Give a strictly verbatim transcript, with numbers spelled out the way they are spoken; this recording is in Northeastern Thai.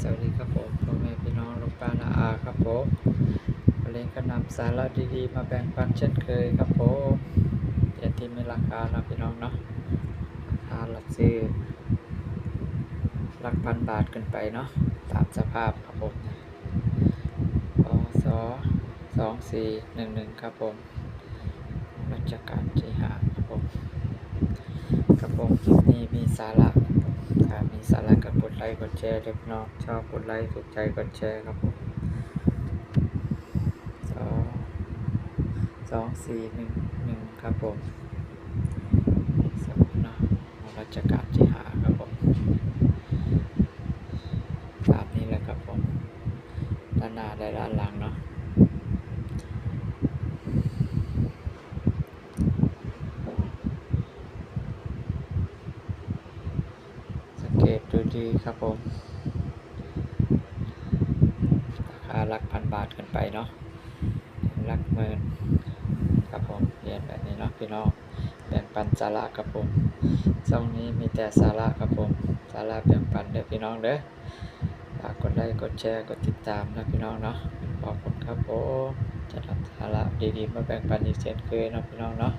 สวัสดีครับผม พ่อแม่พี่น้องลุงป้าน้าอาครับผม วันนี้ก็นำสาระดีๆมาแบ่งปันเช่นเคยครับผม เรียนที่มีราคานะพี่น้องเนาะ ราคาหลักซื้อ หลักพันบาทขึ้นไปเนาะ ตามสภาพครับผม ปส สองสี่หนึ่งหนึ่ง ครับผม รัชกาลที่ห้าครับผม ครับผม คลิปนี้มีสาระ ถ้ามีสาระก็กดไลค์กดแชร์ด้วยพี่น้อง ชอบกดไลค์ ถูกใจกดแชร์ครับผม สอง สองสี่หนึ่งหนึ่ง ครับผม สมุดเนาะ รัชกาลที่ห้าครับผม ตามนี้แหละครับผม ด้านหน้าและด้านหลังเนาะ สังเกตดูดีครับผม ราคาหลักพันบาทขึ้นไปเนาะ หลักหมื่นครับผม เรียนแบบนี้เนาะพี่น้อง แบ่งปันสาระครับผม ช่องนี้มีแต่สาระครับผม สาระแบ่งปันเด้อพี่น้องเด้อ ฝากกดไลค์กดแชร์กดติดตามนะพี่น้องเนาะ ขอบคุณครับผม จะนำสาระดีๆมาแบ่งปันอีกเช่นเคยเนาะพี่น้องเนาะ